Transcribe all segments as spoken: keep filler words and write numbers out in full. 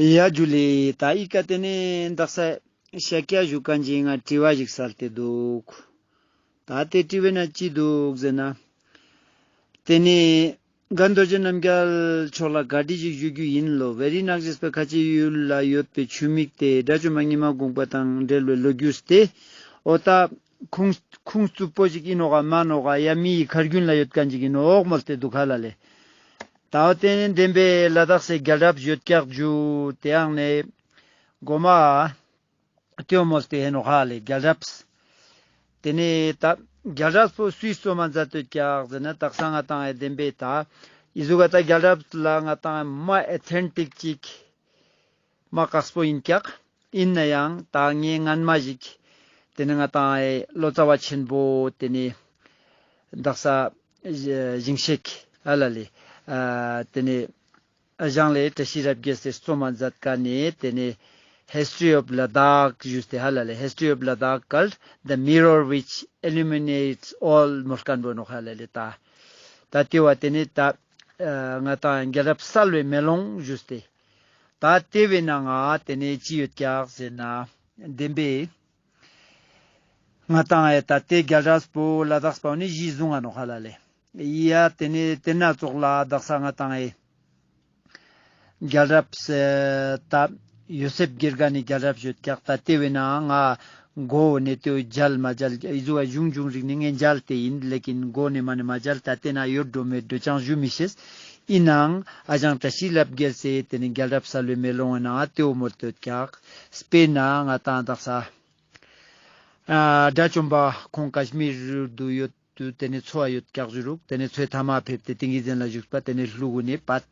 ཡ་ཇུ་ལེ། ད་ཨི་ཀ་ཏེ་ནེ་དག་ས་ཤཱཀྱ་ཞུ་ཁན་ཅིག་ང་དྲི་བ་ཞིག་སལ་ཏེ་དུག། ད་ཏེ་དྲི་བའི་ནང་ཅི་དུག་ཟེར་ན། ཏེ་ནེ་རྒན་རྡོ་རྗེ་རྣམ་རྒྱལ་མཆོག་ལ་བཀའ་འདྲི་ཞིག་ཞུ་རྒྱུ་ཡིན་ལོ། ཝེ་རི་ནག་ཞེས་པའི་ཁ་ཆེ་ཡུལ་ལ་ཡོད་པའི་ཆུ་མིག་ཏེ་དགྲ་བཅོམ་པ་ཉི་མ་གུང་པ་དང་འབྲེལ་བའི་ལོ་རྒྱུས་ཏེ་འོ་ད་ཁུངས་ཁུངས་རྩུབ་པོ་ཞིག་ཨིན་ནོག་ག་མན་ནོག་ག་ཡ་མིའི་ཁ་རྒྱུན་ལ་ཡོད་ཁན་ཅིག་ཨིན་ནོག་མོལ་ཏེ་དུག་ཧ་ལ་ལེ། ད་འོ་ཏེ་ནེ་དེན་པའི་ལ་དྭགས་སི་རྒྱལ་རབས་ཡོད་ཀྱག་ཞུ་ཏེ་ཡང་ནེ་གོ་མ་ཏེའོ་མོལ་ཏེ་ཧེ་ནོག་ཧ་ལེ་རྒྱལ་རབས། ཏེ་ནེ་ད་རྒྱལ་རབས་པོ་སུའི་རྩོམ་མ་མཛད་དེ་ཡོད་ཀྱག་ཟེར་ན་དག་ས་ང་ཏང་ཨེ་དེན་པའི་ད་ཨི་ཟུག་ག་ད་རྒྱལ་རབས་ལ་ང་ཏང་ཨེ་མ་ཨོ་ཐེན་ཊིག་ཅིག་མ་དཀགས་པོ་ཨིན་ཀྱག། ཨིན་ནའང་ད་ངའི་སྔན་མ་ཞིག་ཏེ་ནེ་ང་ཏང་ཨེ་ལོ་ཙཱ་བ་ཆེན་པོ་ཏེ་ནེ་དག་ས་ཞིང་གཤེགས་ཧ་ལ་ལེ་ཨ་ཏེ་ནེ་ཨ་ཞང་ལེ་བཀྲ་ཤིས་རབ་རྒྱས་སི་རྩོམ་མ་མཛད་ཁན་ནི་ཏེ་ནེ་History of Ladakh ཞུས་ཏེ་ཧ་ལ་ལེ། History of Ladakh called the mirror which illuminates all མོལ་ཁན་བོ་ནོག་ཧ་ལ་ལེ། ད་ད་ཏེ་བོ་ཏེ་ནེ་ད་ཨ་ང་ཏང་རྒྱལ་རབས་གསལ་བའི་མེ་ལོང་ཞུས་ཏེ་ད་ཏེ་བོའི་ནང་ང་ཏེ་ནེ་ཅི་ཡོད་ཀྱག་ཟེར་ན་དེན་པའི་ང་ཏང་ཨེ་ད་ཏེ་རྒྱལ་རབས་པོ་ལ་དྭགས་པ་ནི་གཞི་བཟུང་ང་ནོག་ཧ་ལ་ལེ། ཡ་ཏེ་ནེ་ཏེ་ན་ཙོགས་ལ་དག་ས་ང་ཏང་ཨེ་རྒྱལ་རབས་ཨེ་ད་ཡོ་སེབ་དགེ་རྒན་ནི་རྒྱལ་རབས་ཡོད་ཀྱག། ད་ཏེ་བོའི་ནང་ང་གོ་ནེ་ཏེ་བོ་མཇལ་མ་མཇལ་ཨི་ཟུག་ག་གཞུང་གཞུང་རིག་ནེ་ངས་མཇལ་ཏེ་ཨིན། ལེ་ཀིན་གོ་ནེ་མ་ནེ་མ་མཇལ། ད་ཏེ་ན་ཡོད་འགྲོ་མེད་འགྲོ་ཅང་ཞུ་མི་ཤེས། ཨིན་ནའང་ཨ་ཞང་བཀྲ་ཤིས་རབ་རྒྱས་སི་ཏེ་ནེ་རྒྱལ་རབས་གསལ་བའི་མེ་ལོང་ངི་ནང་ང་ཏེ་བོ་མོལ་ཏེ་ཡོད་ཀྱག། སྤེར་ན་ང་ཏང་དག་ས་ཨ་དགྲ་བཅོམ་པ་ཁོང་ཀ་ཤི་མིར་དུ་ཡོད་དུ་ཏེ་ནེ་འཚོ་བ་ཡོད་ཀྱག་ཞུ་རུག། ཏེ་ནེ་འཚོའི་ཐ་མ་ཕེབས་ཏེ་ཏིང་ངེ་འཛིན་ལ་བཞུགས་པ་ཏེ་ནེ་ཀླུ་གུན་ནི་པད་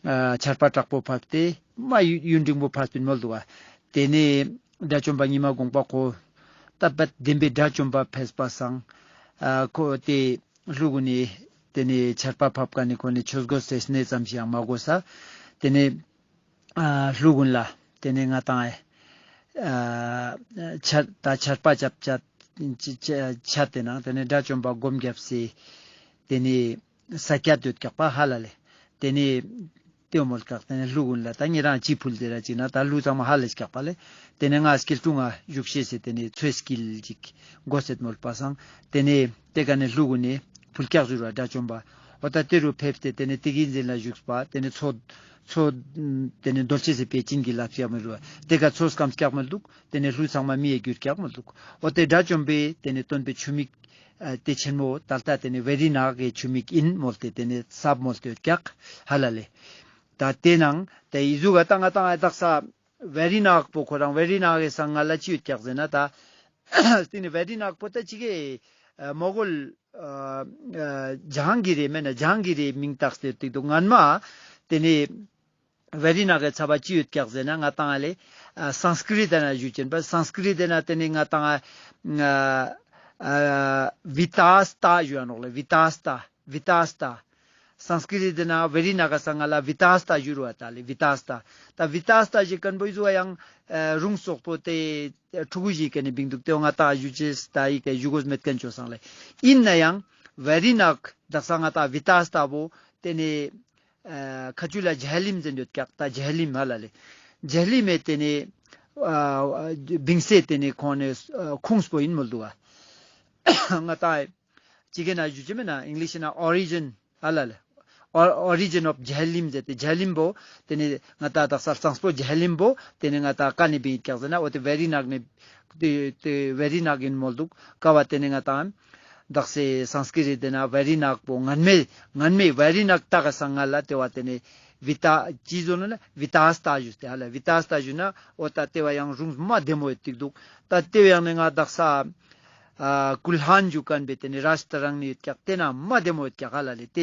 ཨ་ཆར་པ་དྲག་པོ་ཕབས་ཏེ་མ་ཡུན་ཡུན་རིང་པོ་ཕབས་པིན་མོལ་དུག་ག། ཏེ་ནེ་དགྲ་བཅོམ་པ་ཉི་མ་གུང་པ་ཁོ་ད་པད་དེན་པའི་དགྲ་བཅོམ་པ་ཕེབས་པ་སང་ཨ་ཁོ་ཏེ་ཀླུ་གུན་ནི་ཏེ་ནེ་ཆར་པ་ཕབ་ཁན་ནི་ཁོ་ནི་ཆོས་གོས་སི་གནས་ཙམ་ཞིག་ཡང་མ་གོས་ས་ཏེ་ནེ་ཨ་ཀླུ་གུན་ལ་ཏེ་ནེ་ང་ཏང་ཨེ་ཨ་ཆར་ད་ཆར་པ་ཅབ་ཅབ་ཆ་ཆ་ཏེ་ནང་ཏེ་ནེ་དགྲ་བཅོམ་པ་སྒོམ་རྒྱབ་སི་ཏེ་ནེ་ས་ཀྱད་ཡོད་ཀྱག་པ་ཧ་ལ་ལེ། ཏེ་ནེ་ཏེ་བོ་མོལ་ཀྱག། ཏེ་ནེ་ཀླུ་གུན་ལ་ད་ཉེ་རང་ཅི་ཕུལ་ཏེ་ར་ཅིག་ན་ད་ཀླུ་ཚང་མ་ཧ་ལས་ཀྱག་པ་ལེ། ཏེ་ནེ་ང་སྐྱིལ་ཀྲུང་ང་བཞུགས་ཤེས་སི་ཏེ་ནེ་འཚོའི་དཀྱིལ་ཅིག་གོས་སེད་མོལ་པ་སང་ཏེ་ནེ་ཏེ་ཀ་ནེ་ཀླུ་གུན་ནི་ཕུལ་ཀྱག་ཞུ་ར་དགྲ་བཅོམ་པ། འོ་ད་ཏེ་རུ་ཕེབས་ཏེ་ཏེ་ནེ་ཏིང་ངེ་འཛིན་ལ་བཞུགས་པ་ཏེ་ནེ་འཚོ་འཚོ་ཏེ་ནེ་རྡོ་རྗེ་སི་པེ་ཅིན་གྱི་ལབ་ཀྱག་མི་རུ་ཏེ་ཀ་འཚོ་སྐམ་ཀྱག་མི་དུག། ཏེ་ནེ་ཀླུ་ཚང་མ་མི་ཡ་གྱུར་ཀྱག་མི་དུག། འོ་ཏེ་དགྲ་བཅོམ་པའི་ཏེ་ནེ་སྟོན་པའི་ཆུ་མིག་ཨ་ཏེ་ཆེན་མོ་ད་ལྟ་ཏེ་ནེ་ཝེ་རི་ནག་གི་ཆུ་མིག་ཨིན་མོལ་ཏེ་ཏེ་ནེ་སབ་མོལ་ཏེ་ཡོད་ཀྱག་ཧ་ལ་ལེ། ད་ཏེ་ནང་ཏེ་ཨི་ཟུག་ག་ད་ང་ཏང་ཨ་དག་ས་ཝེ་རི་ནག་པོ་ཁོ་རང་ཝེ་རི་ནག་གི་སང་ང་ལ་ཅི་ཡོད་ཀྱག་ཟེར་ན་ད་ཏེ་ནེ་ཝེ་རི་ནག་པོ་ད་ཅི་གེ་ཨ་མོ་གོལ་ཨ་ཨ་ཇ་ཧང་གི་རི་མེད་ན་ཇ་ཧང་གི་རི་མིང་བཏགས་ཏེ་ཡོད་ཀྱག་དུག། སྔན་མ་ཏེ་ནེ་ཝེ་རི་ནག་གི་ཚབ་པ་ཅི་ཡོད་ཀྱག་ཟེར་ན་ང་ཏང་ཨ་ལེ་ཨ་སཾ་སྐྲྀ་ཏ་ན་ཞུ་ཅན་པ་སཾ་སྐྲྀ་ཏ་ན་ཏེ་ནེ་ང་ཏང་ཨ་ཨ་ཨ་བི་ཏཱ་སྟ་ཞུ་ཡ་ནོག་ལེ། བི་ཏཱ་སྟ་བི་ཏཱ་སྟ། སཾ་སྐྲྀ་ཏ་ན་ཝེ་རི་ནག་གི་སང་ང་ལ་བི་ཏཱ་སྟ་ཞུ་རུ་བ་ད་ལེ་བི་ཏཱ་སྟ། ད་བི་ཏཱ་སྟ་ཞིག་ཁན་བོ་ཨི་ཟུག་ཡང་ཨ་རུང་སོག་པོ་ཏེ་ཕྲུ་གུ་ཞིག་ཀ་ནེ་བིང་དུག། ཏེ་བོ་ང་ཏང་ཞུ་ཅེས་ད་ཨི་ཀ་ཞུ་གོས་མེད་ཁན་ཅོ་སང་ལེ། ཨིན་ནའང་ཝེ་རི་ནག་དག་ས་ང་ཏང་བི་ཏཱ་སྟ་བོ་ཏེ་ནེ་ཨ་ཁ་ཆུལ་ལ་ཇེ་ལིམ་ཟེར་ཡོད་ཀྱག། ད་ཇེ་ལིམ་ཧ་ལ་ལེ། ཇེ་ལིམ་མེ་ཏེ་ནེ་ཨ་བིང་སེ་ཏེ་ནེ་ཁོང་ནེ་ཨ་ཁུངས་པོ་ཨིན་མོལ་དུག་ག། ང་ཏང་ཅི་གེ་ན་ཞུ་ཅེས་མེད་ན་ཨིང་ལིཤ་ན་ཨོ་རི་ཇིན་ཧ་ལ་ལེ། ཨོ་རི་ཇིན་ཨོཕ་ཇེ་ལིམ་ཟེར་ཏེ་ཇེ་ལིམ་བོ་ཏེ་ནེ་ང་ཏང་དག་ས་གཙང་པོ་ཇེ་ལིམ་བོ་ཏེ་ནེ་ང་ཏང་ཀ་ནེ་བིང་ཡོད་ཀྱག་ཟེར་ན་འོ་ཏེ་ཝེ་རི་ནག་ནེ་ཏེ་ཏེ་ཝེ་རི་ནག་ཨིན་མོལ་དུག། ཀ་བ་ཏེ་ནེ་ང་ཏང་དག་ས་སཾ་སྐྲྀ་ཏ་ན་ཝེ་རི་ནག་པོ་སྔན་མེ་སྔན་མེ་ཝེ་རི་ནག་ཏ་གི་སང་ང་ལ་ཏེ་བ་ཏེ་ནེ་བི་ཏཱ་ཅི་ཟོ་ན་ལེ་བི་ཏཱ་སྟ་ཞུས་ཏེ་ཧ་ལ་བི་ཏཱ་སྟ་ཞུ་ན་འོ་ད་ཏེ་བ་ཡང་རུང་མ་བདེ་མོ་ཡོད་ཀྱག་དུག། ད་ཏེ་བ་ཡང་ནེ་ང་དག་ས་ཨ་ཀུལ་ཧན་ཞུ་ཁན་བོ་ཏེ་ནེ་རཱཇ་ཏ་རང་ནི་ཡོད་ཀྱག། ཏེ་ན་མ་བདེ་མོ་ཡོད་ཀྱག་ཧ་ལ་ལེ། ཏེ་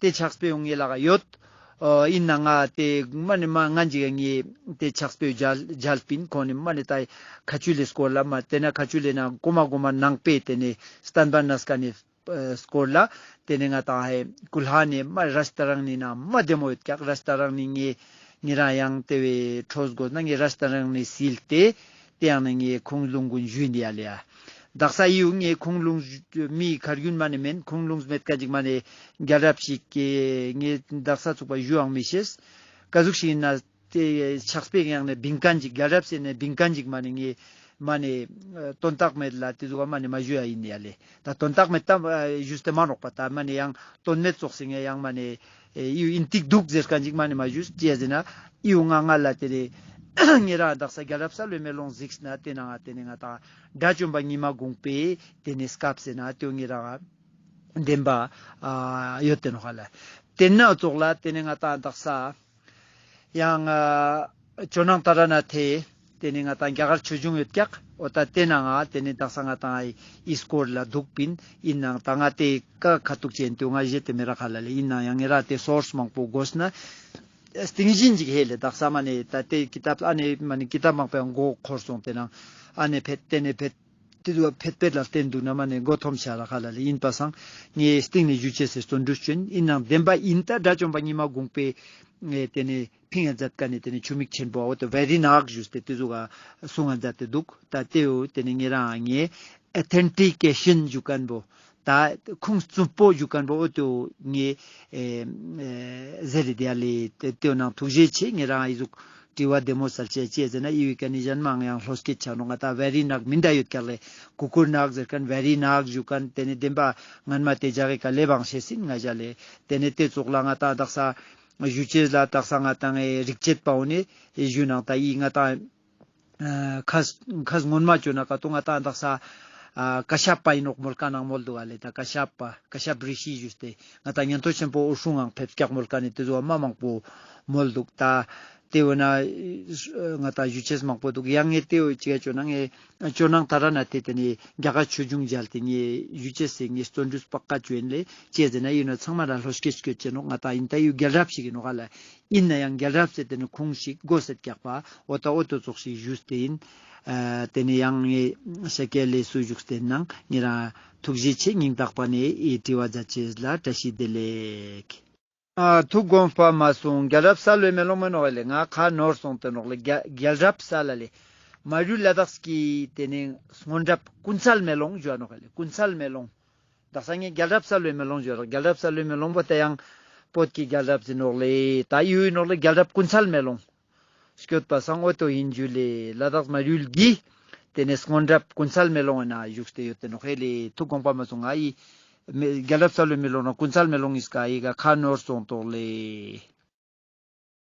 ཏེ་ཆགས་པའི་ཡོང་ངེ་ལ་ག་ཡོད། ཨ་ཨིན་ན་ང་ཏེ་མ་ནེ་མ་ང་ཅིག་ངེ་ཏེ་ཆགས་པའི་ཇལ་ཇལ་པིན། ཁོང་ནི་མ་ནེ་ད་ཁ་ཆུལ་ལི་སྐོར་ལ་མ་ཏེ་ན་ཁ་ཆུལ་ལི་ན་གོ་མ་གོ་མ་ནང་པའི་ཏེ་ནེ་སྟན་པ་ནས་ཀ་ནེ་ཨ་སྐོར་ལ་ཏེ་ནེ་ང་ཏང་ཧེ་ཀུལ་ཧན་ནི་མ་རཱཇ་ཏ་རང་ནི་ན་མ་བདེ་མོ་ཡོད་ཀྱག། རཱཇ་ཏ་རང་ནི་ངེ་ཉེ་རང་ཡང་ཏེ་བའི་ཕྲོས་གོས་ན་ངེ་རཱཇ་ཏ་རང་ནི་སིལ་ཏེ་ཏེ་ཡང་ནི་ངེ་ཁུངས་ལུང་གུན་ཞུས་ཏེ་ཡ་ལེ་ཡ། དག་ས་ཡིའུ་ངེ་ཁུངས་ལུང་མི་ཁ་རྒྱུན་མ་ནེ་མེན། ཁུངས་ལུང་མེད་ཀ་ཅིག་མ་ནེ་རྒྱལ་རབས་ཤིག་གི་ངེ་དག་ས་ཚུགས་པ་ཞུའང་མི་ཤེས། ཀ་ཟུག་ཞིག་ཨིན་ན་ ཏེ་ཕྱག་དཔེ་ཡང་ནེ་བིང་ཁན་ཅིག་རྒྱལ་རབས་ཟེར་ནེ་བིང་ཁན་ཅིག་མ་ནེ་ངས་མ་ནེ་ཨ་དོན་དག་མེད་ལ་ཏེ་ཟུག་མ་ནེ་མ་ཞུ་ཡ་ཡིན་ཡ་ལེ། ད་དོན་དག་མེད་ད་ཨ་ཞུས་ཏེ་མ་ནོག་པ། ད་མ་ནེ་ཡང་དོན་མེད་ཙོགས་སེ་ངས་ཡང་མ་ནེ་ཨེ་ཡུ་ཨིན་ཏིག་དུག་ཟེར་ཁན་ཅིག་མ་ནེ་མ་ཞུས། ཅི་ཡ་ཟེར་ན་ཡུ་ང་ང་ལ་ཏེ་ནེ་ཉེ་རང་དག་ས་རྒྱལ་རབས་གསལ་བའི་མེ་ལོང་གཟིགས་ན་ཏེ་ནང་ང་ཏེ་ནེ་ང་ཏང་དགྲ་བཅོམ་པ་ཉི་མ་གུང་པའི་ཏེ་ནེ་སྐབས་ཟེར་ན་ཏེ་ཉེ་རང་བདེན་པ་ཨ་ཡོད་ཏེ་ནོག་ལེ། ཏེ་ན་ཙོགས་ལ་ཏེ་ནེ་ང་ཏང་དག་ས་ཡང་ཨ་ཇོ་ནང་ཏཱ་ར་ནཱ་ཐའི་ཏེ་ནེ་ང་ཏང་རྒྱ་གར་ཆོས་འབྱུང་ཡོད་ཀྱག། འོ་ད་ཏེ་ནང་ང་ཏེ་ནེ་དག་ས་ང་ཏང་ཨི་སྐོར་ལ་དུག་པིན། ཨིན་ནང་ད་ང་ཏེ་ཀ་ཁ་ཐུག་ཅན་ཏེ་ང་ཞེ་ཏེ་མེ་ར་ཁ་ལ་ལེ། ཨིན་ནང་ཡང་ཉེ་རང་ཏེ་སོརས་མང་པོ་དགོས་ན་སྟིང་ཞིན་ཅིག་ཧེ་ལེ། དག་ས་མ་ནེ་ད་ཏེ་ཀི་ཏབ་ཨ་ནེ་མ་ནེ་ཀི་ཏབ་མང་པོའང་མགོ་འཁོར་སོང་། ཏེ་ནང་ཨ་ནེ་ཕེད་ཏེ་ནེ་ཕེད་ཏེ་ཟུག་ཕེད་ཕེད་ལ་བརྟེན་དུག་ན་མ་ནེ་མགོ་འཐོམ་ཆ་ར་ཁ་ལ་ལེ། ཨིན་པ་སང་ངས་སྟིང་ནེ་ཞུ་ཅེས་སི་བརྩོན་འགྲུས་ཅོ་ཨིན། ཨིན་ནང་བདེན་པ་ཨིན། ད་དགྲ་བཅོམ་པ་ཉི་མ་གུང་པའི་ཨེ་ཏེ་ནེ་ཕིང་ང་མཛད་ཁན་ནི་ཏེ་ནེ་ཆུ་མིག་ཆེན་པོ་འོ་ཏེ་བེ་རི་ནག་ཞུས་ཏེ་ཏེ་ཟུག་ག་གསུང་ང་མཛད་དེ་དུག། ད་ཏེའོ་ཏེ་ནེ་ཉེ་རང་ངས་ཨོ་ཐེན་ཊི་ཀེ་ཤན་ཞུ་ཁན་བོ་ད་ཁུངས་བཙུན་པོ་ཞུ་ཁན་བོ་འོ་ཏེའོ་ངས་ཨེ་ཨེ་ཟེར་རེ་དེ་ཡ་ལེ། ཏེ་ཏེའོ་ནང་ཐུགས་རྗེ་ཆེ། ཉེ་རང་ཨི་ཟུག་དྲི་བ་བདེ་མོ་སལ་ཅེས་ཅི་ཟེར་ན་ཨི་བི་ཀ་ནི་ཞན་མང་ཡང་ལྷོ་སྐད་ཆ་ནོག། ང་ཏང་བེ་རི་ནག་མིན་ད་ཡོད་ཀྱག་ལེ། ཀུ་ཀུར་ནག་ཟེར་ཁན་བེ་རི་ནག་ཞུ་ཁན་ཏེ་ནེ་བདེན་པ་སྔན་མ་ཏེ་རྒྱ་གི་ཀ་ལེ་བང་ཤེས་སིན་ང་ཞ་ལེ། ཏེ་ནེ་ཏེ་ཙོགས་ལ་ང་ཏང་དག་ས་ཞུ་ཅེས་ལ་དག་ས་ང་ཏང་ཨེ་རིག་བྱེད་པའོ་ནེ་ཨེ་ཞུ་ནང་ད་ཨི་ང་ཏང་ཨ་ཁ་ཁ་སྔོན་མ་ཅོ་ན་ཀ་ཏོ་ང་ཏང་དག་ས་ཨ་ཀ་ཤ་པ་ཨིན་ནོག་མོལ་ཁན་ནང་མོལ་དུག་ག་ལེ། ད་ཀ་ཤ་པ་ཀ་ཤ་པ་རི་ཤི་ཞུས་ཏེ་ང་ཏང་ཉན་ཐོས་ཆེན་པོ་འོད་སྲུང་ངང་ཕེབས་ཀྱག་མོལ་ཁན་ནི་ཏེ་ཟུག་མ་མང་པོ་མོལ་དུག། ད་ཏེ་བོ་ན་ང་ཏང་ཞུ་ཅེས་མང་པོ་དུག། ཡང་ངས་ཏེ་བོ་ཅི་ག་ཅོ་ན་ངས་ཇོ་ནང་ཏཱ་ར་ནཱ་ཐའི་ཏེ་ནེ་རྒྱ་གར་ཆོས་འབྱུང་མཇལ་ཏེ་ངས་ཞུ་ཅེས་སི་ངས་བརྩོན་འགྲུས་པ་ཀ་ཅོ་ཨིན་ལེ། ཅི་ཟེར་ན་ཨིན་ན་ཚང་མ་ལ་ལྷོ་སྐད་སྐྱོད་ཅེས་ནོག། ང་ཏང་ཨིན་ད་ཡུ་རྒྱལ་རབས་ཤིག་ཨིན་ནོག་ག་ལེ། ཨིན་ན་ཡང་རྒྱལ་རབས་ཟེར་ཏེ་ནི་ཁུངས་ཤིག་དགོས་སེད་ཀྱག་པ། འོ་ད་འོ་ཏོ་ཙོགས་ཤིག་ཞུས་ཏེ་ཨིན། ཨ་ཏེ་ནེ་ཡང་ངས་ཤ་ཀེ་ལེ་སུ་ཞུགས་ཏེ་ནང་ཉེ་རང་ཐུགས་རྗེ་ཆེ། སྙིང་ཐག་པ་ནེ་ཨི་དྲི་བ་མཛད་ཅེས་ལ་བཀྲ་ཤིས་བདེ་ལེགས། ཨ་ཐུགས་དགོངས་པ་མ་སོང་། རྒྱལ་རབས་གསལ་བའི་མེ་ལོང་མན་ནོག་ལེ། ང་ཁ་ནོར་སོང་སྟེ་ནོག་ལེ། རྒྱལ་རྒྱལ་རབས་གསལ་ལ་ལེ། མ་རུལ་ལ་དྭགས་ཀྱི་ཏེ་ནེ་སྔོན་རབས་ཀུན་གསལ་མེ་ལོང་ཞུ་ནོག་ལེ། ཀུན་གསལ་མེ་ལོང་། དག་ས་ངས་རྒྱལ་རབས་གསལ་བའི་མེ་ལོང་ཞུ་རོག། རྒྱལ་རབས་གསལ་བའི་མེ་ལོང་བོ་ཏེ་ཡང་བོད་ཀྱི་རྒྱལ་རབས་ཨིན་ནོག་ལེ། ད་ཡུ་ཨིན་ནོག་ལེ། རྒྱལ་རབས་ཀུན་གསལ་མེ་ལོང་། སྐྱོད་པ་སང་འོ་ཏོ་ཨིན་ཞུ་ལེ། ལ་དྭགས་མ་རུལ་གྱི་ཏེ་ནེ་སྔོན་རབས་ཀུན་གསལ་མེ་ལོང་ན་ཞུགས་ཏེ་ཡོད་ཏེ་ནོག་ཧེ་ལེ། ཐུགས་དགོངས་པ་མ་སོང་། ང་ཡི་མེ་རྒྱལ་རབས་གསལ་བའི་མེ་ལོང་ན་ཀུན་གསལ་མེ་ལོང་ཨིས་ཀ་ཡི་ག་ཁ་ནོར་སོང་ཏོག་ལེ།